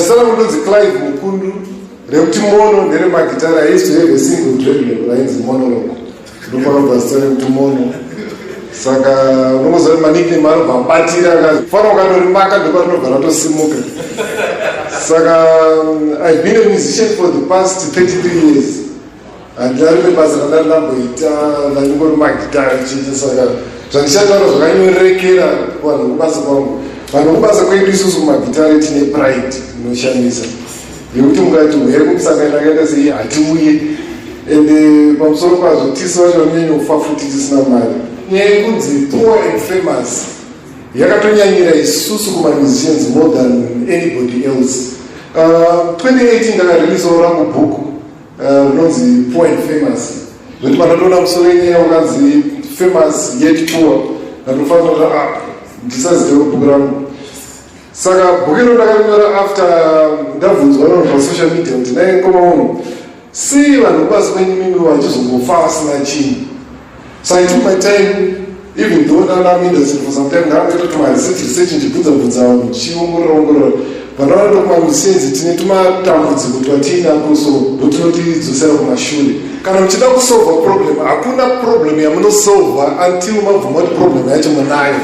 Zita rangu ndonzi Clive Mukundu, rekuti Mono nderemagitara. I used to have a single dreadlock rainzi Monologue, ndopanobva zita rekuti Mono. Saka unongoziva kuti manickname anobva abatira, fana ukatorimaka ndoparinobva ratosimuka. Saka I've been a musician for the past 33 years. Handina rimwe basa randari ndamboita, ndandingori magitara chete. Saka zvandichataura zvakanyorekera kuvanhu vekubasa kwangu. Vanhu vekubasa kwedu isusu kumagitare tine pride inoshamisa yekuti mukati huyai kumusangano akaita sei, hatiuye. Ende pamusoro pazvo, tisu vacho vanonyanya kufa futi tisina mari. Nyaya yekunzi poor and famous yakatonyanyira isusu kumamusicians more than anybody else. 2018 ndakareleasawo rangu bhuku rinonzi Poor and Famous, zvokuti pandatoona musoro wenyaya wakanzi "Famous Yet Poor", ndatofanira kuti ah, ndisazive bhuku rangu. Saka bhuku iro ndakarinyora after ndabvunzwa vanhu pasocial media kuti, "Nai ngoma uno, sei vanhu kubasa kwenyu mimi vachizongofa vasina chinhu?" So I took my time, even though ndanga muindustry for some time, ndakangoita tumaresearch research, ndichibvunza bvunza vanhu, ndichiongorora ongorora. Vandaona kuti kumamusicians tine tumatambudziko twatiinako, so ndotunotidzosera kumashure. Kana muchida kusolva problem, hakuna problem yamunosolva until mabvuma kuti problem yacho munayo.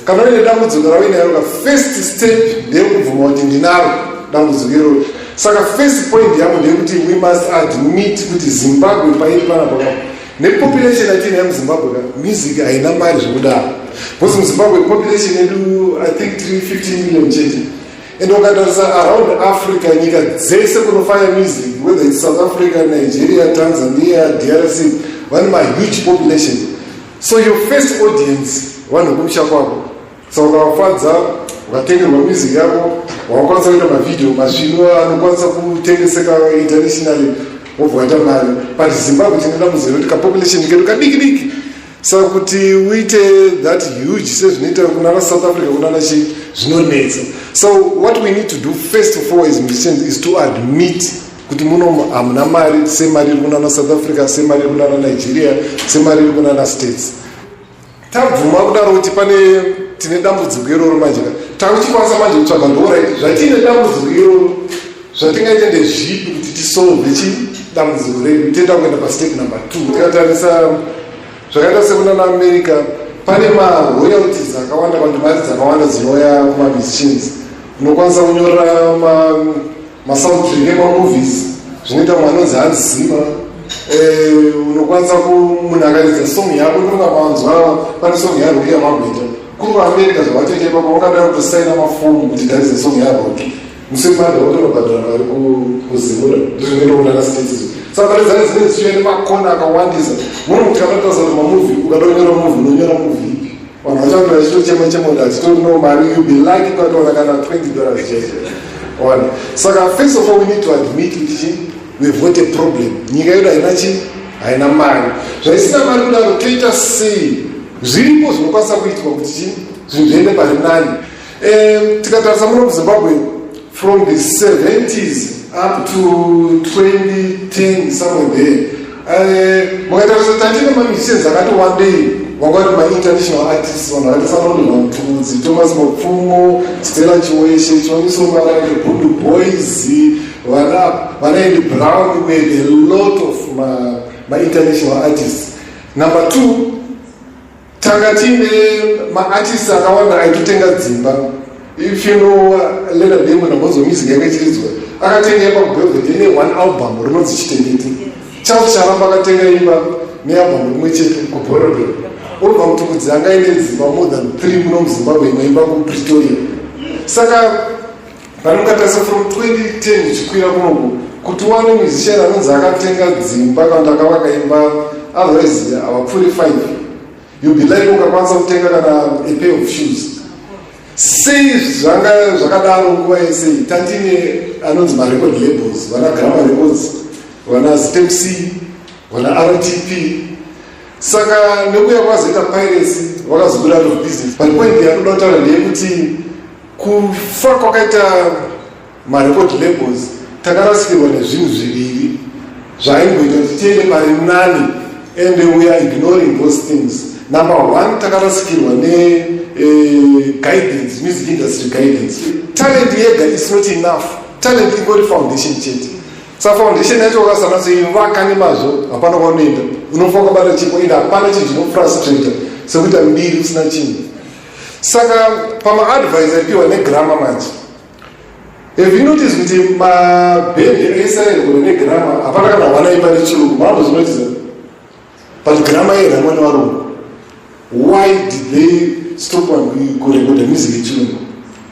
Kana uine dambudziko rauinaro ka, first step ndeyekubvuma kuti ndinaro dambudziko iroro. Saka first point yangu ndeyekuti we must admit kuti Zimbabwe pairi panapa nepopulation yatinayo muZimbabwe ka, music haina mari zvekudaro, because muZimbabwe population yedu, I think, tiri 15 million chete. And ukatarisa around Africa, nyika dzese kunofaya music, whether it's South Africa, Nigeria, Tanzania, DRC, vane mahuge population. So your first audience vanhu vekumusha kwako. Saka ukavafadza, ukatengerwa music yako, wakakwanisa kuita mavhidhiyo masvino anokwanisa kutengeseka internationally, wobva waita mari. But Zimbabwe tine dambudziko rekuti kapopulation kedu kadiki diki, saka kuti uite that huge sezvinoita kunana South Africa, kunana chi, zvinonetsa. So what we need to do first of all as musicians is to admit kuti muno hamuna mari semari iri kunana South Africa, semari iri kunana Nigeria, semari iri kunana States. Tabvuma kudaro kuti pane tine dambudziko iroro, manje ka takuchikwanisa manje kutsvaga ndorit zvatine dambudziko iroro, zvatingaite ndezvipi kuti tisolve chi dambudziko redu. Toenda kuenda pastep number 2. Tikatarisa zvakaita sekunana America, pane maroyalties akawanda kana kuti mari dzakawanda dzinouya kumamusicians. Unokwanisa kunyora masoundtrack emamovies, zvinoita mumwe anonzi Hans Zimmer. Unokwanisa munhu akaridza song yako, ndonga manzwa pane song yaRoki yamamboita kuri kuAmerica. Zvavatoita ipapo, vakadai kutosaina mafomu kuti ndaridza song yaRoki, musemari vakutonobhadhara vari kuZimura. Ndizvinoita kunana States. Saka mari dzacho dzinenge dzichiuya nemakona akawandisa. Muno kuti kana taza kuti mamovie, ukada kunyora movie, unonyora movie ipi? Vanhu vachange vachitochema chema kuti hatitorino mari. You be lucky ukatoona kana $20 chete ona. Saka first of all we need to admit kuti chi we've got a problem. Nyika yedu haina chi haina mari. Zvaisina mari kudaro, toita sei? Zviripo zvinokwanisa kuitwa kuti chi zvinhu zviende pari nani. Tikatarisa muno muZimbabwe, from the 70s up to 2010, somewhere there, mukatarisa tatine mamusicians akati one day vanga vari mainternational artists, vanhu vakaita sanaOliver Mtukudzi, Thomas Mapfumo, Stella Chiweshe, Chiwoniso Marange, Bhundu Boys, vana Andy Brown. We had a lot of mainternational artists. Number two, tanga tiine maartists akawanda aitotenga dzimba. If you know Leonard Damon, ambonzwa music yake ichiridzwa, akatenga imba kuBelvedere ne one album rinonzi Chitengeti. Charles Charamba akatenga imba nealbum rimwe chete kuBorrowdale. Oliver Mtukudzi anga aine dzimba more than three muno muZimbabwe, imwe imba kuPretoria. Saka panongatarisa from 2010 zvichikwira kunoku, kuti wane musician anonzi akatenga dzimba kana kuti akavaka imba, otherwise havapfuuri 5. You be like ukakwanisa kutenga kana a pair of shoes. Sei zvanga zvakadaro nguva yese? Tandine anonzi marecord labels, vana Gramma Records, vana ZMC, vana RTP. Saka nekuya kwazoita piracy, vakazobuda out of business. But point yanoda kutaura ndeyekuti kufa kwakaita marecord labels, takarasikirwa nezvinhu zviviri zvaimboita kuti tiende pari nani, and we are ignoring those things. Number one, takarasikirwa guidance, music industry guidance. Talent yega is not enough. Talent ingori foundation chete. Sa foundation yacho ukasanatsoivaka nemazvo, hapana kwaunoenda. Unofa wakabata chipo, ende hapana chinhu chinofrustrata sekuita mbiri usina chinhu. Saka pamaadvice aipiwa neGramma manje, have you noticed kuti mabhendi ese airikure neGramma, hapana kana hwana imba nechirungu? Maambozvinotiza? But Gramma yairamwa nevarungu. Why did they stop kurekoda music yechirungu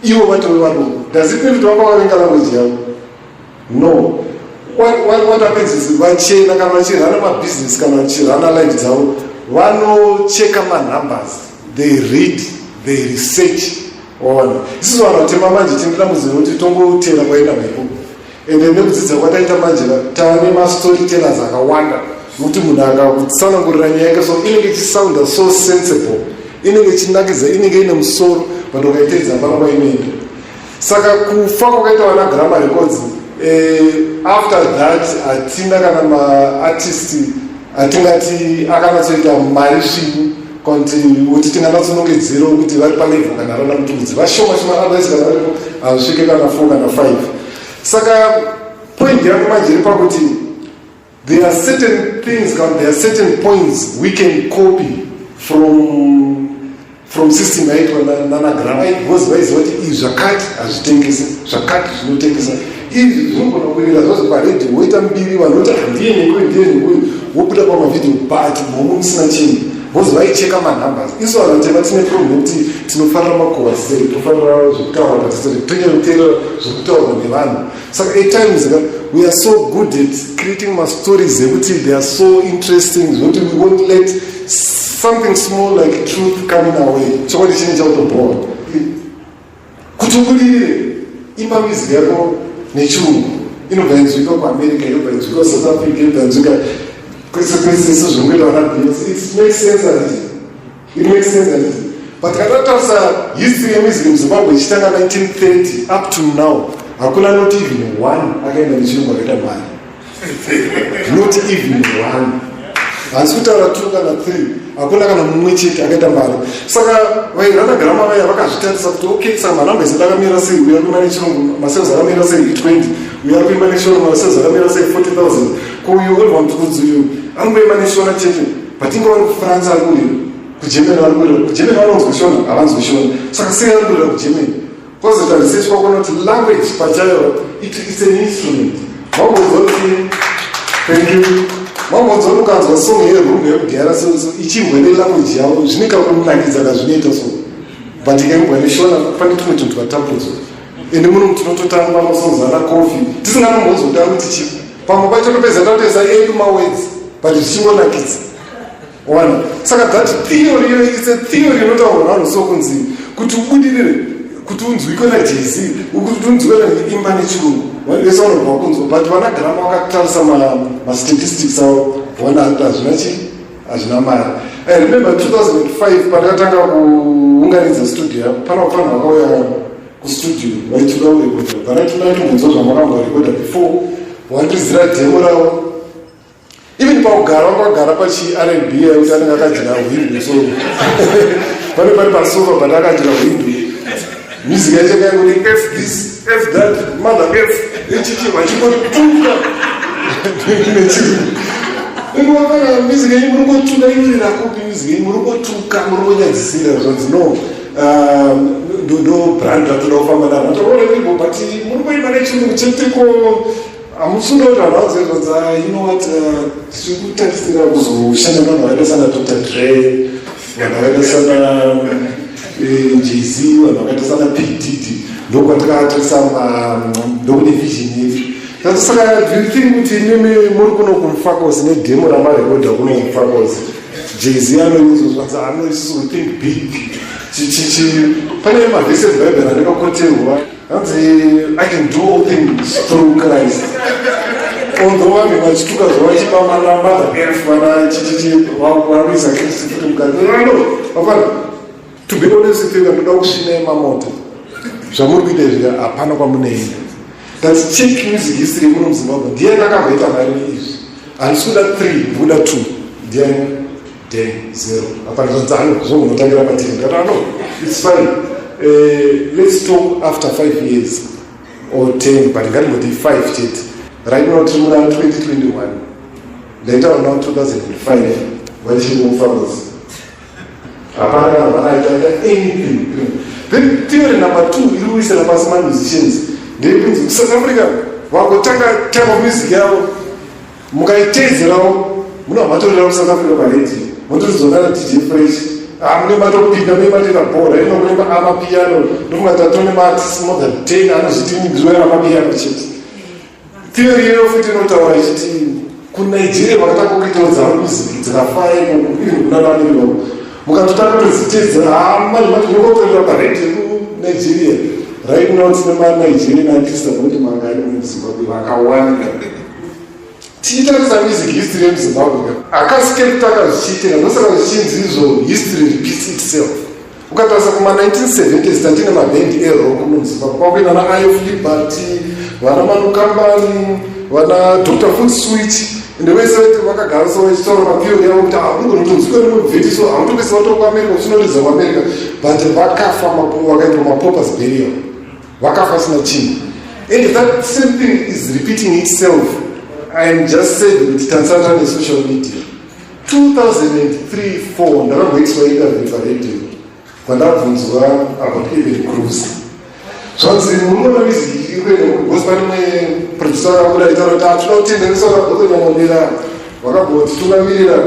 ivo vatove varungu? Does it mean kuti vanga vavenga language yavo? No. What happens is, vachena kana vachirana mabusiness, kana vachirana life dzavo, vanocheka manumbers. They read, they research. Waona, isusu vanhu vatema manje tine dambudziko rekuti tongotera kwaenda mhepo. Ende nekudzidza kwataita manje, tane mastorytellers akawanda, nokuti munhu akakutsanangurira nyaya yake, so inenge ichisounda so sensible, inenge ichinakidza, inenge ine musoro, but ukaiteedza hapana kwainoenda. Saka kufa kwakaita vana Gramma Records, after that hatina kana maartist atingati akanatsoita mari svinu, kuti tinganyatsonongedzerawo kuti vari palevel kana rana Mtukudzi. Vashoma shoma. Otherwise kana varipo, hazvisvike kana 4 kana 5. Saka point yangu manje iri pakuti there are certain things, there are certain points we can copy from system yaitwa nanaGramma, because vaiziva kuti izvi zvakati hazvitengesi, zvakati zvinotengesa. Izvi zvinogona kurira zvazvo paredhio, woita mbiri, vanhu voti handiye nekuyu, ndiye nekuyu, wobuda pamavhidhio, but momo musina chinhu, because vaicheka manumbers. Isu vanhu vatema tine problem yekuti tinofarira makuhwa sei, tofarira zvekutaura tasei, tonyanya zvekutaurwa nevanhu. Saka at times we are so good at creating mastories ekuti they are so interesting, zvekuti we won't let something small like truth coming our way. Chokwadi chinenge chakutoboa. Kuti ubudirire, imba music yako nechirungu, inobva inzwika kuAmerica, inobva inzwika kuSouth Africa, inobva inzwika kwese kwese, sezvingoita vana Beyonce. It makes sense, handiti? It makes sense, handiti? But kana tatarisa history yemusic muZimbabwe ichitanga 1930 up to now, hakuna not even one akaenda nechirungu akaita mari, not even one. Handisi kutaura two kana three. Hakuna kana mumwe chete akaita mari. Saka vairana Gramma vaya vakazvitarisa kuti okay, saka manamba ese akamira sei? Uyo ari kuimba nechirungu, masales akamira sei? I20. Uyo ari kuimba neshona, masales akamira sei? 40,000. Ko uyu Oliver Mtukudzi uyu anongoimba neshona chete, but inga vari kuFrance ari kurira, kuGermany vari kurira. KuGermany vanonzwa Shona? Havanzwi Shona. Saka sei ari kurira kuGermany? Kwazoita research kwakona kuti language pachayo it's an instrument. Mambonzwa kuti, thank you, mambonzwa kuti ukanzwa song yerumba yekudhara ichimbwa nelanguage yavo, zvine kakunakidza kazvinoita so, but ikaimbwa neshona, pane tumwe tunhu twatapudzwa. Ende muno tinototamba masongs ana Coffee tisingatombonzwa kuti chi pamwe pacho topedza tatoisa edu mawords, but zvichingonakidza one. Saka that theory iyo, it's a theory inotaurwa navanhu so, kunzi kuti ubudirire, kuti unzwikwe naJay-Z, kuti unzwikwe naimba nechirungu, vese vanobva kunzwa. But vana Gramma vakatarisa mastatistics avo, vaona kuti hazvina chi, hazvina mari. I remember 2005 pandakatanga kuunganidza studio yako, pana vafanhu vakauya kustudio vaituda kurekodha. Vanaitunaitombodzwa zvamakamborekodha before, vandiridzira demo ravo. Even pakugara, vangagara pachi R&B yekuti anenge akadya hwindo, so pane pari pasofa, but akadya hwindo. Music yacho kaingoti f this, f that, mother f, ichichi, vachingotuka nechirungu. Ingovana music yenyu muri kungotuka, inorira kupi music yenyu? Muri kungotuka, muri kungonyadzisira. Zvanzi no, ndo brand ratoda kufamba naro. Atauraivo, but muri kuimba nechirungu cheteko, hamusunda kuti vanhu vanzwe. Zvanzi, you know what, tiri kutarisira kuzoshanda nevanhu vakaita sana Dr Dre, vanhu vakaita sana Jay-Z, vanhu vakaita sana P Diddy. Ndokwatakatarisa, ndokune vision yedu. Saka do you think kuti imimi muri kuno kuMufakose nedemo ramarekodha kuno kuMufakose, Jay-Z anoizvo? Zvanzi ano, isusu we think big. Chichichi, pane mavhesi ebhaibheri andakakoterwa, hanzi, "I can do all things through Christ." Although vanhu vachituka zvavachipa mana mother f, vana chichichi, vanoisa Kristu futi mukati. No, vafana, to be honest with you, ndoda kusvinai mamota. Zvamuri kuita izvi, hapana kwamunoenda. That's check music history muno muZimbabwe. Ndiani akamboita mari neizvi? Handisi kuda 3, ndikuda 2. Ndiani? 10 0 hapana. Zvanzi ano zvongonotangira pa10. Ndikati, "Ano, it's fine. Let's talk after 5 years or 10, but ngatimboti 5 chete." Right now tiri muna 2021. Ndaitaura now 2005, vachingomufambazi, hapana kana vanaitaita anything. Then theory number two iri kuisira pasi mamusicians ndeyekuti South Africa vangotanga type of music yavo, mukaiteedzerawo munobva matorera kuSouth Africa paredio, motoridzwa DJ Fresh. Ah, mune matopinda, mune matoita bhora ino, mune amapiano. Ndofunga tatone maartist more than 10 anozviti ndinoera amapiano chete. Theory iyoyo futi inotaura ichiti kuNigeria vakatanga kuitawo dzavo music dzikafaya ikoko, even kuna naAmerica mukatotanga kutodziteedzera, ha, manje mati unokotorera paredio kuNigeria. Right now tine maNigerian artist about mangani muZimbabwe? Vakawanda. Tichitarisa music history yemuZimbabwe, hakasi kekutanga zvichiitika. Ndosaka zvichinzi izvo history repeats itself. Ukatarisa kuma-1970s, tatine mabhendi erock muZimbabwe, kwakuenda na Eye of Liberty, vana Manu Kambani, vana Dr Footswitch, ende vese vakagara so vachitaura matheory yavo kuti ungonotonzwika nemubveti, so hautopesa vatori kuAmerica uchinoridza kuAmerica. But vakafa, vakaitwa mapaupers burial, vakafa sina chinhu. And that same thing is repeating itself. I am just said kuti tansata nesocial media. 2003 4 ndakamboitiswa interview paredio kwandabvunzwa about Urban Grooves. Zvanzi, "Munoona music iri kuenda?" Because pane mwe producer akabuda aitaura kuti hatinoda kutenderesa vakagozonyamomira vakambotitungamirira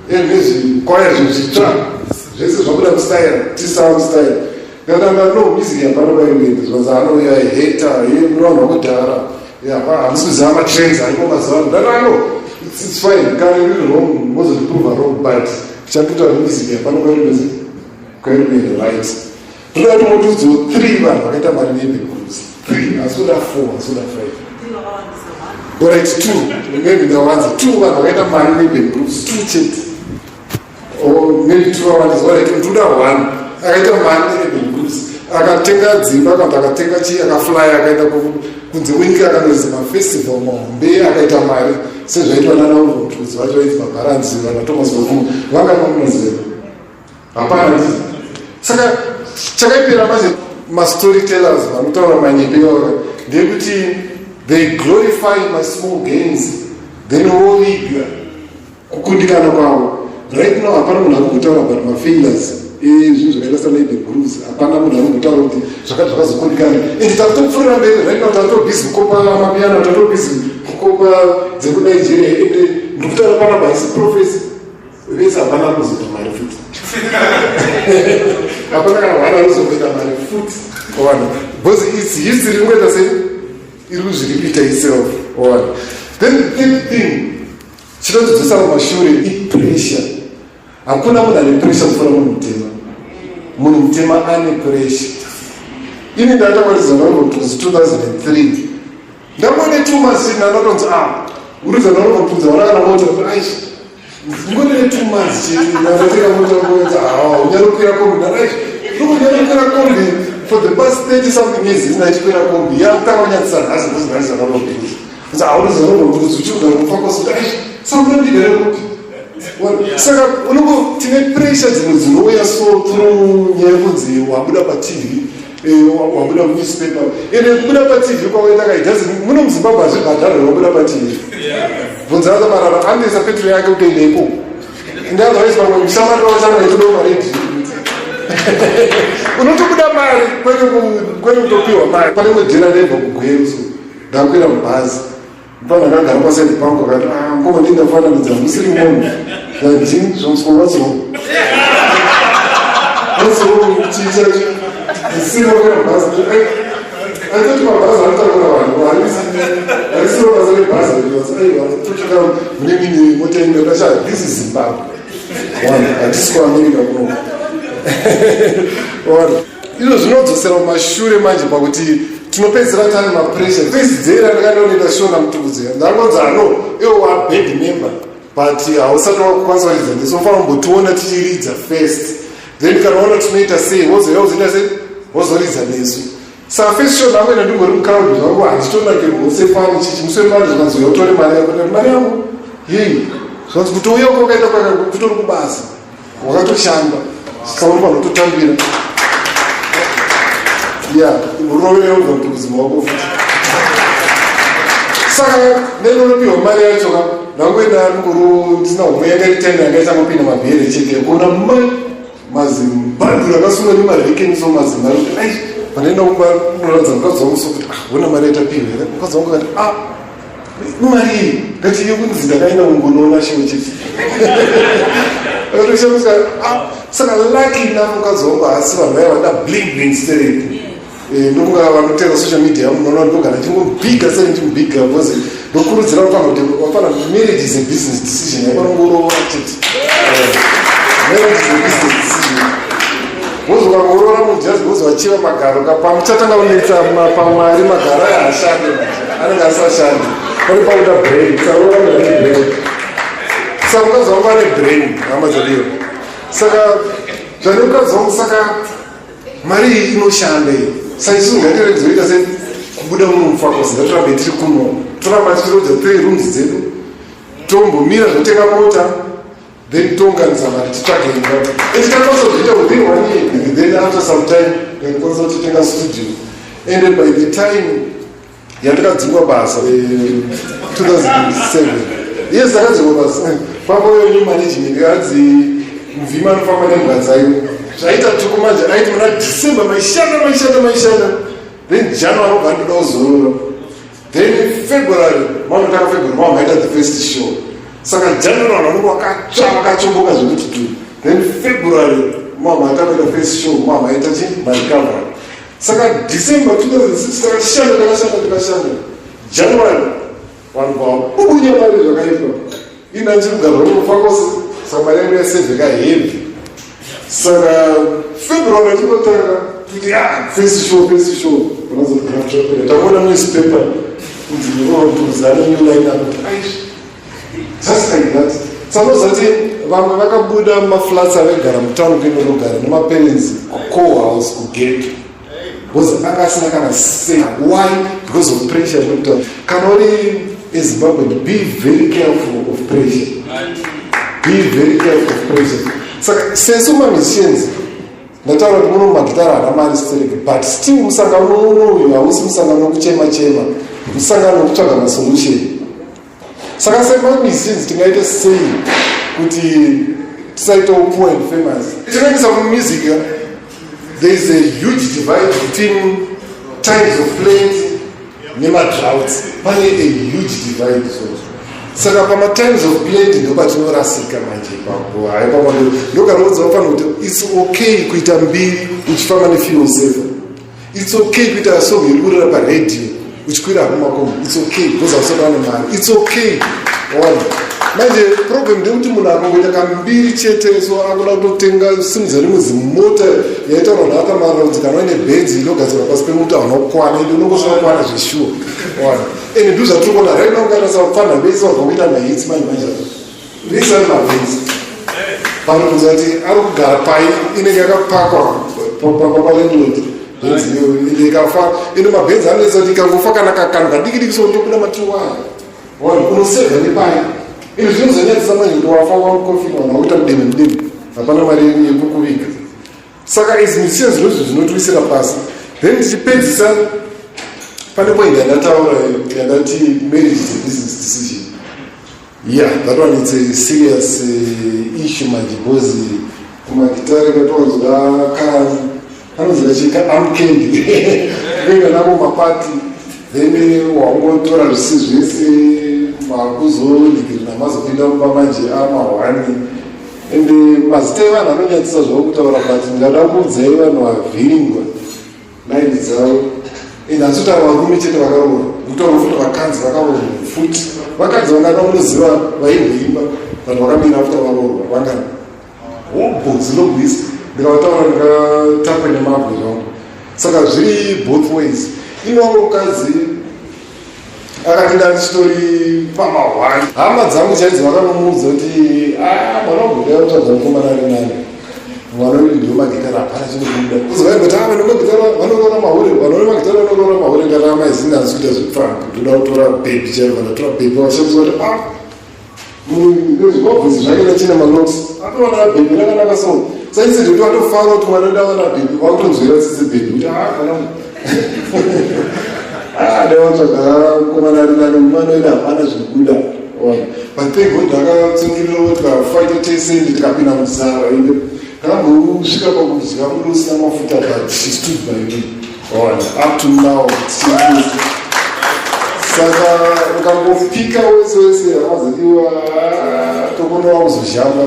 nezvikwaya, zvinhu zvitsva zvese zvabuda mustyle, tisaa mustyle. Ndatanga no music hapana kwainoenda. Zvanzi, "Anouya heta yevanhu vakudhara, hamusi kuziva matrends ariko mazuva ano." Ndati, "Ano, it's fine. Kana iri wrong, mozondiprova wrong, but chandotaura, music hapana kwairi kuenda." Right, ndoda kuti motiudzo three vanhu vakaita mari neUrban Grooves. Three, asi kuda four, asi kuda five. Alright, two, maybe ndawanza. Two vanhu vakaita mari neUrban Grooves, two chete, or maybe two vawandisa. Alright, ndoda one akaita mari neUrban Grooves, akatenga dzimba kana kuti akatenga chii, akafly, akaenda kunze kwenyika, akanoridza mafestival mahombe, akaita mari sezvaitwa nanaUrban vacho vaiti mabharanzi, vana Thomas Mafumo vanga mamunoziva. Hapana. Saka chakaipira manje mastorytellers vanotaura manyepe ivava ndeyekuti they glorify masmall gains, then voviga kukundikana kwavo. Right now hapana munhu ari kumbotaura about mafailures ezvinhu zvakaita sanaUrban Grooves. Hapana munhu ari kumbotaura kuti zvakati zvakazokundikana. And takutopfuurira mberi. Right now tatobhizi kukopa mapiano, tatobhizi kukopa dzekuNigeria. Ende ndikutaura panapa haisi prophecy. Vese hapana kuzoita mari futi, hapana kana hwana anozokuita mari futi wana, because its history ingoita sei, iri kuzvirepeata itself wana. Then third thing chinotidzosera mumashure ipressure. Hakuna munhu ane pressure kupfuura munhu mutema. Munhu mutema ane pressure. Ini ndakatangwaridza narobots 2003, ndangone 2 months ndanotonzi, "Ah, uridza narobots, wana kana mota." Aish, ngone ne 2 months ndatenga mota. Ngoenza, "Hawa, unyarokwira kombi." Ndadai, ndokunyarokwira kombi for the past 30 something years isina ichikwira kombi, yakutanga kunyadzisa nhasi because ndaridza narobots. Auridza narobots uchigara kufa. Aish, samunondigare kupi? Saka unongo tine pressure dzimwe dzinouya so through nyaya yekunzi wabuda paTV, wabuda munewspaper. Ende kubuda paTV kwakaita kaidhazi muno muZimbabwe hazvibhadharwe. Wabuda paTV, bvunza marara anoisa petro yake kutoenda ikoko. Ende otherwise pamwe mushamarira wachanga itodo maredhiyo, unotobuda mari kwete kutopiwa mari. Pane mwedhera ndebva kuGweru, so ndakwira mubhazi, mufana akagara paside pangu akati, "Ah, ngoma ndindafananidza musiri munhu." Ndati, "Zvonswa, what's wrong? What's wrong? Chii chacho?" Ndisiri wakwira mubhazi. Aitoti mabhazi anotakura vanhu, harisiro basa rebhazi. Aiwa, totsvaka mune mine mota inotasha. This is Zimbabwe one, hatisi kuAmerica kuno one. Izvo zvinodzosera mumashure manje pakuti tinopedzisira tane mapressure. First dzera ndakandoneta shona mutukudzera, ndangonzi, "Ano, iwo waband member, but hausati wakukwanisa kuridza ndisi, unofanira kumbotiona tichiridza first, then kana waona tinoita sei, wozouya uzoita sei, wozoridza nesu." Saka first show ndangoenda ndingori mucrowd zvangu, handitonakirwa sefani chichi. Musi wemari zvikanzi, "Uya utore mari yako." Ndati, "Mari yangu yei?" Zvanzi kutouya kwakaita kutori kubasa, wakatoshanda, saka unofanira kutotambira. Ya, urovere ubva kuti wako futi. Saka nenonopiwa mari yacho ka, ndangoenda ngoro ndisina homwe, yanga iri 10 yanga ichangopinda mabhere chete, kuona mai mazimbandura akasunga nemarekeni, so mazimari kuti ai, pandaenda kumba unoratidza mukadzi wangu so kuti, "Ah, ona mari yatapiwa here?" Mukadzi wangu akati, "Ah, mari iyi?" Ngati yekunzi ndakaenda kungonoona show chete. Akatoshamisa. Ah, saka lucky enough mukadzi wangu haasi vanhu vaya vada bling bling stereki. Ndokunga vanotera social media munoona ndogara ndingobhiga seri, ndimubhiga because ndokurudzira vafana kuti vafana, marriage is a business decision. Yapanongoroora chete, marriage is a business decision. Wozokangoroora munhu just because wachiva magaro, pamuchatanga kunetsa pamari, magaro aya hashande, anenge asashande. Pane pakuda brain. Saroora munhu ane brain. Saka mukadzi wangu ane brain, hama dzadiwa. Saka zvane mukadzi wangu, saka mari iyi inoshanda iyi. Saka isusu ngatiregzoita se kubuda muno mufakosi, ngatirambe tiri kuno, toramba tichirodza three rooms dzedu, tombomira zvotenga mota, then tounganidza mari titsvage imba. And takwanisa kuzviita within one year. Then after some time ndakakwanisa kutotenga studio. And then by the time yandakadzingwa basa 2007, yes, ndakadzingwa basa papoyo new management kanzi muvhima anofamba nembwa dzayo. Zvaita tuku manje, aiti muna December maishanda, maishanda, maishanda, then January obva ndoda kuzorora, then February manotanga, February mava maita the first show. Saka January vanhu vanenge vakatsva, vakachomboka zvekuti tu. Then February mava maita first show, mava maita chi marecovery. Saka December 2006 takashanda, takashanda, takashanda. January vanhu vabubunya mari zvakaipa. Ina ndiri kugara mufakosi, saka mari yangu yasevheka heavy. Saka February tinotanga kuti, ah, first show, first show, takuona newspaper kunzi rorodhuzane new line up. Aish, just like that. Sanozati vamwe vakabuda mumaflats avaigara mutauni, kuinonogara nemaparents kucohouse kugate, because anga asina kana say. Why? Because of pressure. Nokutaura kana uri eZimbabwe, be very careful of pressure, be very careful of pressure. Saka sesu mamusicians, ndataura kuti muno magitara haana mari stereki, but still musangano unoyu hausi musangano wekuchema chema, musangano wekutsvaga masolution. Saka semamusicians tingaite sei kuti tisaitawo poor and famous? Tinoendesa mumusic, there is a huge divide between times of plenty nemadroughts. Pane a huge divide. So saka pamatimes of plenty ndopatinorasika manje ipapo. Hai, pamwe ndokanoudza vafana kuti it's okay kuita mbiri uchifamba nefuel saver. It's okay kuita song iri kurira paredhiyo uchikwira hako makombo. It's okay because hausati wane mari. It's okay. Ona manje, problem ndekuti munhu akangoita kambiri chete, so akuda kutotenga simudza rimwe zimota yaitaura vanhu akamarira kunzi kana uine bhenzi inogadzirwa pasi pemuti, hauna kukwana. Ende unongosvika kukwana zveshuwa. Ona, ende ndo zvatiri kuona right now. Ukatarisa vapfanha vese vabva kuita mahits manje manje, vese vari mabhenzi. Panobvunza kuti ari kugara pai, inenge yakapakwa palandlord bhenzi iyoyo. Ende ikafa, ende mabhenzi anoisa kuti ikangofa kana kakanhu kadiki diki, so ndokuda matiwaya unosevha nepai. Izvi zvinozonyadzisa manje kuti wafa wamucoffin, vanhu vakuita mudeme mudeme, hapana mari yekukuviga. Saka izi musicians ndozvo zvinotiwisira pasi. Then tichipedzisa, pane point yandataura yandati marriage is a business decision. Yeah, that one, it's a serious issue manje, because kumagitare katowanzoda kanonzira chika arm candy kuenda nako mapati, then wangotora zvisi zvese, makuzonhikirina, mazopinda mumba manje amahwani. Ende mazita evanhu anonyadzisa zvavo kutaura, but ndingada kuudzai vanhu vavhiringwa laini dzavo. Ende handisi kutaura varume chete vakaroora, ndikutaura futi vakadzi vakaroorwa futi. Vakadzi vangada unoziva vaimboimba, vanhu vakamira futi varoorwa vangani, hobho dzinogwisa. Ndikavataura ndikatapwa nemabwe zvangu. Saka zviri both ways. Inowo mukadzi akati ndichitori pamahwani, hama dzangu chaidzo vakanomuudza kuti, "Ah, mwana wagoda kutsvaga mukomana ari nani, mwana uyu ndio magitara, hapana chinobuda." Kuzi vaimboti, "Ah, vane magitara vanoroora mahure, vanhu vane magitara vanoroora mahure." Ndati, "Amaizini, handisi kuita zvepfambi, ndoda kutora bhebhi chairo." Vandatora bhebhi, vashandisa kuti, "Ah, Munhu bvudzi zvake rachine malocks, atowana bhebhi rakanaka. So sainstead kuti watofara kuti mwana wedu awana bhebhi, kwakutonzwira tsitsi bhebhi kuti a mwana, dai watsvaga mukomana ari nani, mwana wedu hapana zvinobuda. But thank God akatsungirira, tikafaita tese, ende tikapinda muzara, ende ndakambosvika pakudya muri usina mafuta, but she stood by me. Ona, up to now tichiri. Saka ukangopika wese wese, hamazodiwa, tokonowa kuzozhamba,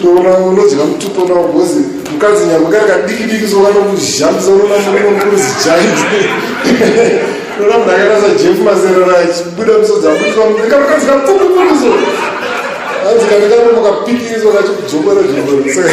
toona unodya mutupo nawo, because mukadzi nyangwe kari kadiki diki so kanokuzhambisa. Unoona murume mukuru zigiant, unoona munhu akaita saJeff Maserera achibuda misodzi, abudiswa kamukadzi kapfukupuku, so hanzi kane kanomo kapikiriswa kachikudzvokora dzvokora.